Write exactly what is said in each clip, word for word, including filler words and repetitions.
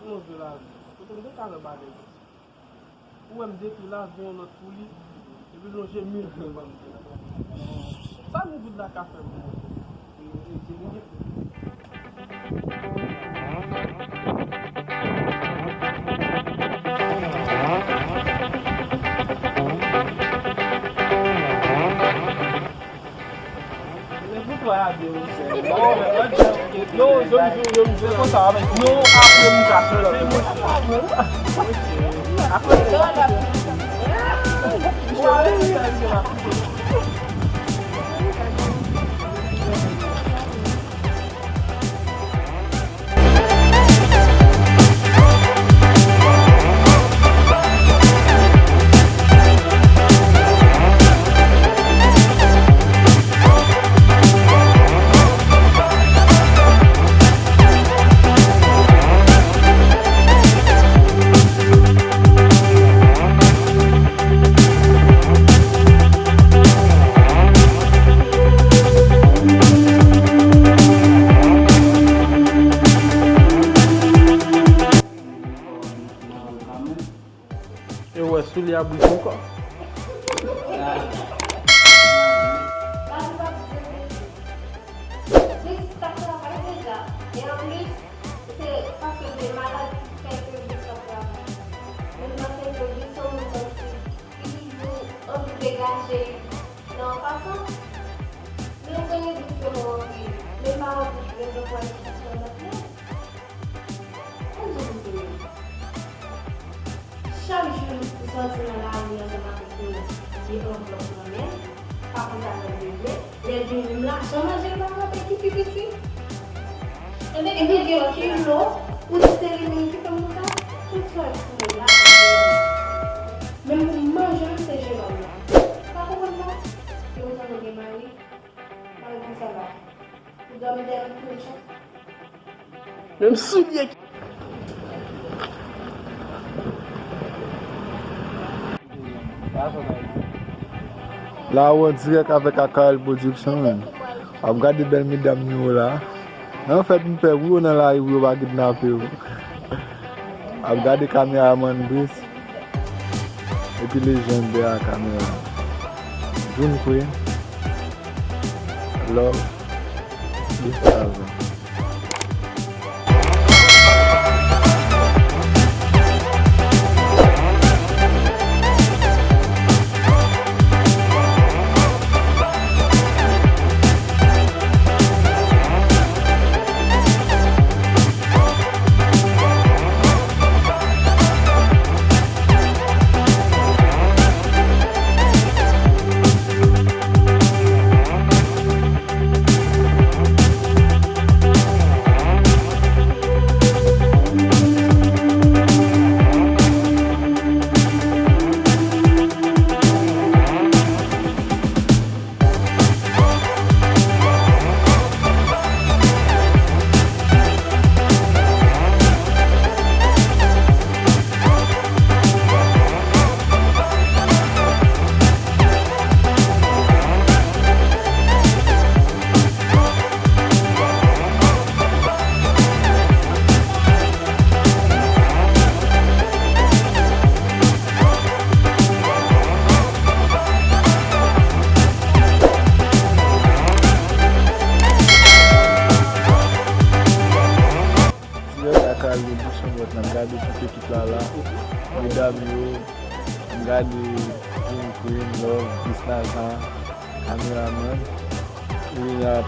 Lonje lavi. Kote m te ka wè bagay konsa. Ou wè m detwi lavi yon lòt pou li, epi l lonje mil pou mwen. Sa nou goud la ka fè pou mwen? Men poukisa a de ou sèl? Non, non, jòm jwe, jòm jwe konsa avèk yon apre m ka chante. Apre E w wè soulye a bwis ankò. Baz, m pa bezwen pete. Bris t ap travay deja. E anplis, se paske l te malad ki fè ke Bris t ap travay. Men m panse ke Bris se yon moun kòmsi ki toujou anvi degaje nan yon fason. Men ou konnen Bris gen mò anpil. Men m pa wè Bris gen dwa pou al chache yon lòt nèg. Ann di w pou se menm. Chak jou ou sòti nan lari ansanm avèk yon nèg ki gen anvlòp nan men l, pa konn sa l bezwen, lè l vin menm lajan manje l pa rantre ki pi piti. Epi gen kilo, ou di se li menm ki fè m konsa, tout sa pou mwen la. Menm pou manje menm se jenòm nan. Ou pa konprann sa? Yo kontan mwen gen mari, mari konsa la. Ou dòmi dèyè m tou chat. Menm soulye ki La ou an dirèk avèk Akael Production, menm. W ap gade bèl medam nou yo la. Anfèt, m pè pou yo nan lari pou yo pa kidnape w. W ap gade kameramann Bris. Epi lejann dèyè kamera. June Queen. Love. Bris Tarzan. Dirèk Akael Production, bòt n ap gade tout ekip la la. Medam yo, n ap gade June Queen, Love, Bris Tarzan, kameramann. Wi, n ap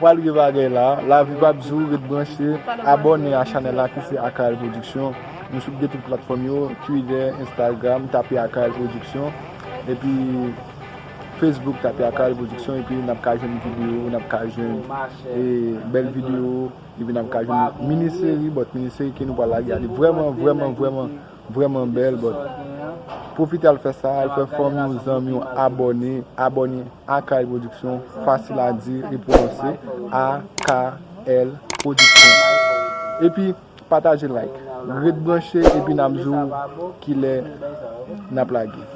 pral gen bagay la. Lavi p ap di w, ret branche. Abòne a chanèl la ki se Akael Production. Nou sou gen tout platfòm yo, Twitter, Instagram, tape Akael Production. Epi Facebook, tape Akael Production. Epi n ap ka jwenn videyo, n ap ka jwenn, e, bèl videyo. Epi n ap ka jwenn miniseri, bòt miniseri ke nou pral lage a, li vrèman, vrèman, vrèman, vrèman bèl, bòt. Pwofite al fè sa, al fè fanmi w, zanmi w abòne, abòne Akael Production, fasil a di e pwononse, A K L Production. Epi, pataje, like, ret branche, epi n ap di w kilè n ap lage.